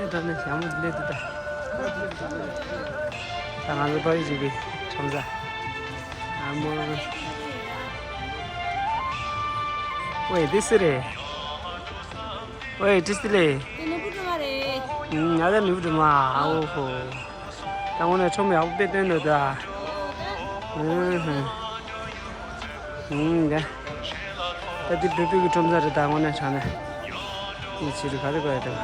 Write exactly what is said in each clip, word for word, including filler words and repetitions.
ད་ནི་ཞྭ་མོ་སླེབས་འདུག་ད། ད་ང་ཚོ་ཕ་གི་བྱེད་པའི་ཁྲོམ་ས། ཨ་མོ། ཝེ་འདི་སུ་རེད། ཝེ་འདི་སུ་རེད། དེ་ནོར་བུ་སྒྲོལ་མ་རེད། ང་ད་ནོར་བུ་སྒྲོལ་མ། ཨ་ཨོ་ཧོ། ད་དངོས་གནས་ཁྲོམ་ཡག་པོ་དཔེ་སྟོན་འདུག་ད། ཨུ་ཧུ། ཨུ་ཧུ། ད་འདི་བོད་པའི་གི་ཁྲོམ་ས་རེད་ད། དངོས་གནས་དྲང་གནས། འདི་ཕྱི་རུ་ག་རེ་ག་རེ་འདུག་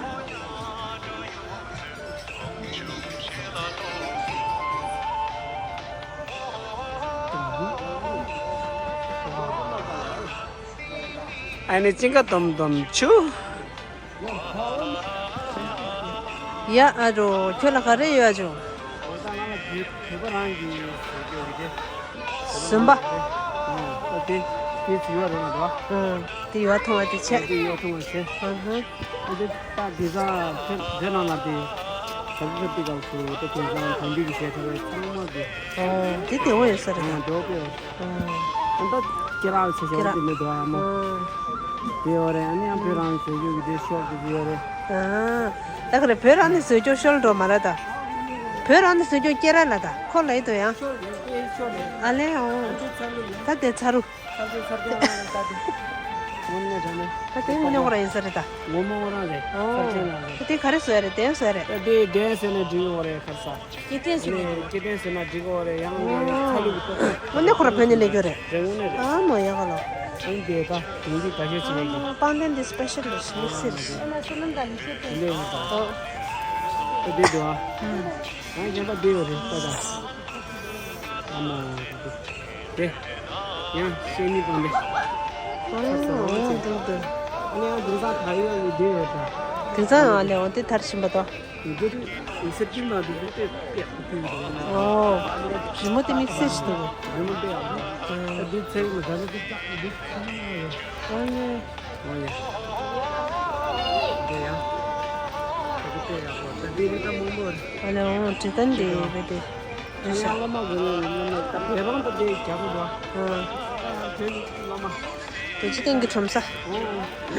ཨ་ནི་ཅིང་ཀ་དོམ་དོམ་ཆུ། ཡ་ཨ་རོ། ཁྱོད་ལ་ག་རེ་ཡོད་ཨ་ཅོ། ཟིན་པ། དེ་ཡོད་མཐོང་བ་དེ་ཆེ། ཨ་ཧ། ཨོ། དེ་དེ་འོ་ཡོད་ས་རེད། ཨ། ཨ་ད་ཁྱེད་རང་ཆེ་ཆེ་བ་དེ་མི་འདུག་ཨ་མོ། ཨ། དེ་ཡོད་རེད། ཨ་ནི་ཡང་བོད་རང་བཟོས་རྒྱུ་གི་དེ་ཤོག་དེ་ཡོད་རེད། ཨ། ད་ག་རེ་བོད་རང་ནས་བཟོས་རྒྱུ་ཤོར་འགྲོ་མ་རེད་ད། བོད་རང་ནས་བཟོས་རྒྱུ་སྐྱེ་ར་ལ་ད་ཁོ་ལ་ཡི་དོ་ཡང་། ཨ་ལེ་ཨོ། ད་དེ་ཚ་རུ། ད་དེ་དངོས་གནས་ཁོ་རང་ཡིན་ས་རེད་ད། ངོ་མ་ཁོ་རང་རེད། ཨོ། ད་དེ་ག་རེ་བཟོས་རེད། དེ་བཟོས་རེད། ད་དེ་དེ་ཟེར་ནས་འགྲིག་ཡོད་རེད་ཁ་ས། སྐྱེ་ལྡན་ཟེར་ནས། སྐྱེ་ལྡན་ཟེར་ན་འགྲིག་གི་རེད། ཡང་ཁ་ལུག་གི་ཏོག་ཙམ། དངོས་གནས་ཁོ་རང་བོད་ནས་སླེབས་རྒྱུ་རེད། རེད། དངོས་གནས་རེད། ཨ་མ་ཡག་ག་ལ། ཨང་དེ་ད་ཡིན་གྱི་ཁ་ཤས་ཅིག་ཡིན་གྱི། པང་གདན་འདི་སི་པེ་ཤལ་རེད། མི་སེར། དེ་འདྲ་ཡོད་ད། ཨོ། ད་དེ་འདྲ་བ། ཨང་གཞན་པ་དེ་ཡོད་རེད་ད་ད། ཨ་མ་དེ། དེ། ཡང་ཤེས་མི་པང་གདན། ཨོ་འདུག་འདུག་ཨ་ནི་ཡང་དེང་སང་ད་ཡོད་ཡོད་དེ་ཡོད་ད། དེང་སང་ཨ་ལེ་འོ་དེ་མཐར་ཕྱིན་པ་དང་། འདི་རིགས་སེར་སྐྱིན་དང་འདི་རིགས་དེ་ཡག་པོ་ཕུལ་འདུག་ཨོ། རི་མོ་དེ་དམིགས་བསལ་ཞིག་འདུག་རི་མོ་དེ་ཡག་པོ། ཨ། ད་འདི་ཚེ་རིང་ལ་ད་ནི་འདི་ཀྱག་འདི་ཁ་ནང་ཡོད། ཨ་ནི། ཨོ་ཡ། འདི་ཡ། ད་འདི་དཔེ་ཡག་པོ། ད་འདི་རིགས་ད་མང་པོ་རེད། ཨ་ལེ་འོ་དྲི་ལྡན་འདི་རེད་དེ། རེད་ཤག་སློབ་མ་དགོས་ནས་སློབ་མ་ད་བོད་རང་ད་འདི་རྒྱག་གི་འདུག་ཨ། ད་བོད་སློབ་མ། རྡོ་རྗེ་གདན་གྱི་ཁྲོམ་ས། ཨོ། ད་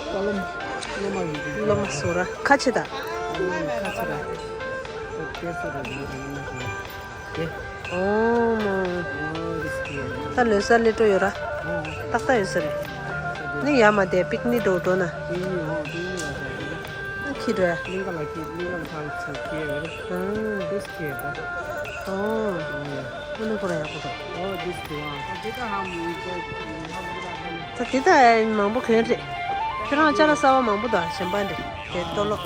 སློབ་མ་སློབ་མ་ཡིན་གྱི། སློབ་མ་སོ་ར་ཁ་ཆེ་ད། ཨོ་ཁ་ཆེ་ད། ད་དེ་སོ་ར་ཡིན་ན་ཡིན་ན་ཡིན་ན་དེ། ཨོ་མ། ཨོ་རིས་ཀྱི། ད་ལོས་ས་ལེ་ཏོ་ཡོད་ར། ཨོ། ཏག་ཏག་ཡོད་ས་རེད། ནི་ཡ་མ་དེ་པིག་ནི་འགྲོ་འགྲོ་ན། ཨོ་དེ་ནི་ཡ་ས་རེད། ཨ་ཁྱི་འགྲོ་ཡ། གླིང་ག་ལ་ཁྱི་གླིང་ག་ལ་ཁང་ཚུ་ཁྱི་ཡོད་རེད། ཨང་། དེ་སུ་ཁྱི་ཡོད་ད། ཨོ། ཨོ་ཡ། ཨ་ནི་ཁོ་ར་ཡག་པོ་འདུག་ཨོ་དེ་སུ་ཁྱི་ཡོད་ཨ། ད་དེ་ད་མང་པོ་གྱོན་རེད། ཁྱོད་རང་ཅ་ལག་གསར་པ་མང་པོ་འདུག་གཞན་པ་འདྲ་དེ་ལྟོ་ལོག་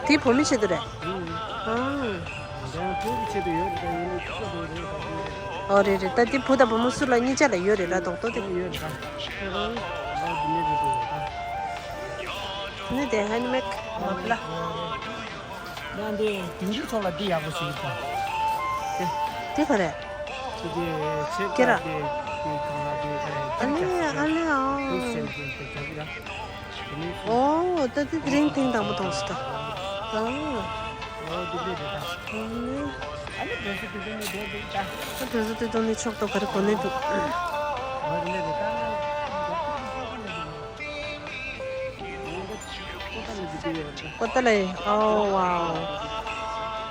དེ་བུ་མོ་ཆེད་དུ་རེད། ཨང་། ཨོ་རེད་རེད། ད་དེ་བུ་དང་བུ་མོ་སུ་ལ་གཉིས་ཆ་ལ་ཡོད་རེད་ར། རྡོག་རྡོག་དེ། ནི་དེ་ཧན་མེད་མ་པ་ལ། ཡང་དེ་དུང་རྒྱུ་ཚོགས་ལ་འདི་ཡག་པོ་ཞིག་ཡོད་པ། དེ་ག་རེད། དེ་དེ་ཆེད་ཀྱི་ར། དེ་དེ་གང་ལ་དེ་ག་རེད། ཨ་ལེ་ཨ་ལེ་ཨོ། དེ་ཆེན་དེ་དེ་ག་རེད། ཨོ། ད་དེ་རིང་ཐེངས་དང་པོ་མཐོང་སོང་ད། ཨ། ཨོ་དེ་དེ་དེ་ད། ཨ་ནི། ཨ་ནི་བོད་ས་དེ་དོན་ནི་དེ་དེ་ད། ད་བོད་ས་དེ་དོན་ནི་ཕྱོགས་གཏོགས་ག་རེ་གོ་ནི་འདུག་ཨོ་དེ་དེ་དེ་ད། ཀོ་ཏ་ལ་ཡི། ཨོ་ཝའོ།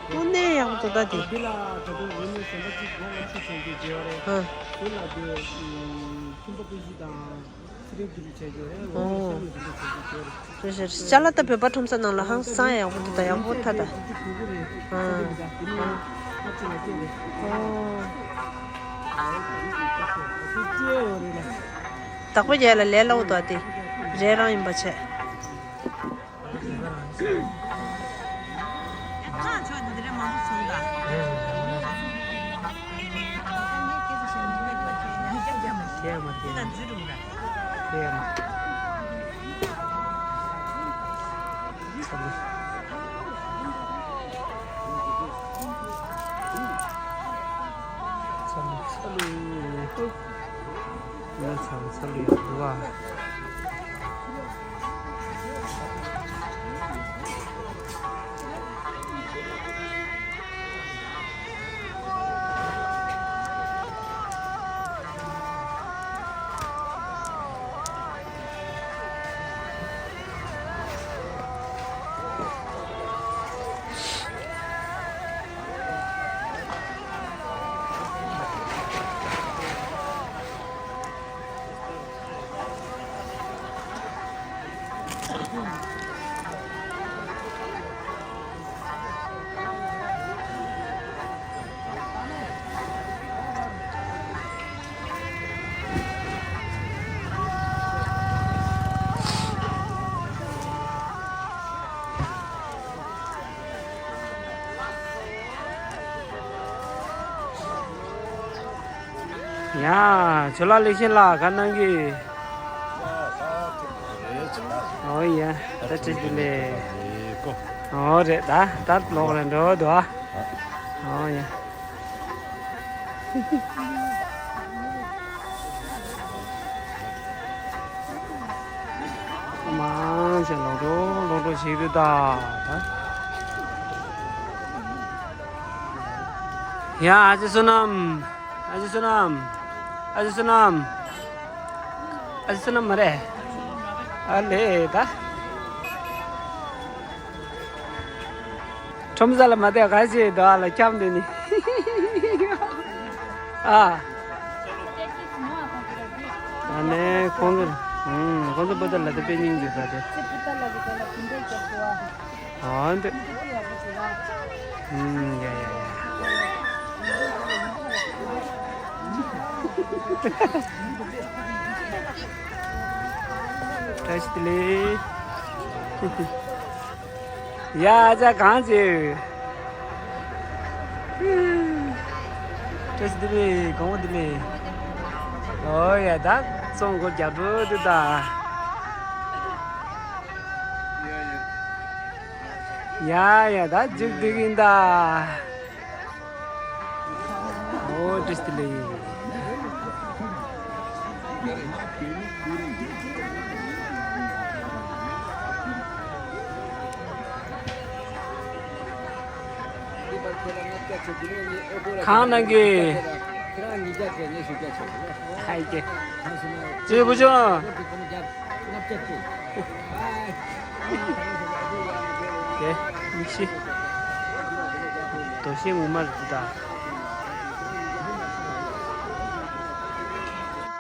དངོས་གནས་ཡག་པོ་འདུག་ད་དེ། འདི་ལ་ད་དུང་འོ་ནི་གཞན་པ་གཅིག་སྒོ་ལ་ཆུ་ཆེན་གྱི་རྒྱལ་བ་རེད། ཨ། འདི་ལ་དེ་ཁྱིམ་པ་ཀུན་གཞི་དང་། ཚེ་རིང་དུ་བྱས་ཡོད་རེད། ངོ་ཨོ། ཤ་མི་འདི་འདྲ་བྱས་ཡོད་རེད། རེད་རེད། ཅ་ལག་ད་བོད་པ་ཁྲོམ་ས་ནང་ལ་ཧང་སང་ཡག་པོ་འདུག་ད་ཡག་པོ་ཐ་ད། ཨ། ཨ། ཨོ། བདག་པོ་རྒྱལ་ལ་ལས་སླ་བོ་འདུག་ཨ་དེ། རས་རང་ཡིན་པ་བྱས། ཁ་ཕྱོགས་འདི་འདྲ་མང་པོ་བྱུང་ད། རེད་རེད་རེད། དེ་ཡང་མ་དེ་ཡང་དེ་ཡང་མ། ཚ་ལུ། ཚ་ལུ་ཚ་ལུ། ང་ཚང་ཚ་ལུ་ཡག་པོ་འདུག་ཨ། ཡ། ཇོ་ལགས་ལེགས་བཤད་ལགས། ག་གནང་གི། ཨོ་ཡ། ད་བཀྲ་ཤིས་བདེ་ལེགས། ཨོ་རེད། ད་ད་ལོག་རེ་འགྲོ་འདུག་ཨ། ཨོ་ཡ། མང་ཆེ་ལོག་འགྲོ་ལོག་འགྲོ་བྱེད་ཀྱི་འདུག་ད། ཡ། ཨ་ཅེ་བསོད་ནམས། ཨ་ཅེ་བསོད་ནམས། ཨ་ཅེ་བསོད་ནམས། ཨ་ཅེ་བསོད་ནམས་མ་རེད། ཨ་ལས་ད། ཁྲོམ་ས་ལ་མ་བསྡད་ག་ཞིག་འདུག་ཨ། ལ་འཁྱམ་དེ་ནི། ཨ། ཨ་ནེ་ཁོང་ཚོ། ཨུམ། ཁོང་ཚོ་པོ་ཏ་ལ་དེ་དཔེ་སྙིང་རྗེ་ས་དེ། ཨ་འདི། ཨུམ། ཡ་ཡ་ཡ། བཀྲ་ཤིས་བདེ་ལེགས། ཡ། ཨ་ཅག་གང་བྱེད། བཀྲ་ཤིས་བདེ་ལེགས། དགོང་མོ་བདེ་ལེགས། ཨོ་ཡ། ད་བཙོང་སྒོ་རྒྱག་འགྲོ་འདུག་ད། ཡ་ཡ། ད་མཇུག་བསྡུ་གིན་ད། ཨོ་བཀྲ་ཤིས་བདེ་ལེགས། གང་གནང་གི། ཁྱེད་རང་ཉིས་བརྒྱ་བྱས་ངས་བཞི་བརྒྱ་བྱས། ཧའི་ཀེ། ཅེ་བུ་ཆུང་། དེ་མིག་ཤེས། དོ་ཤེས་ངོ་མ་རེད་ད།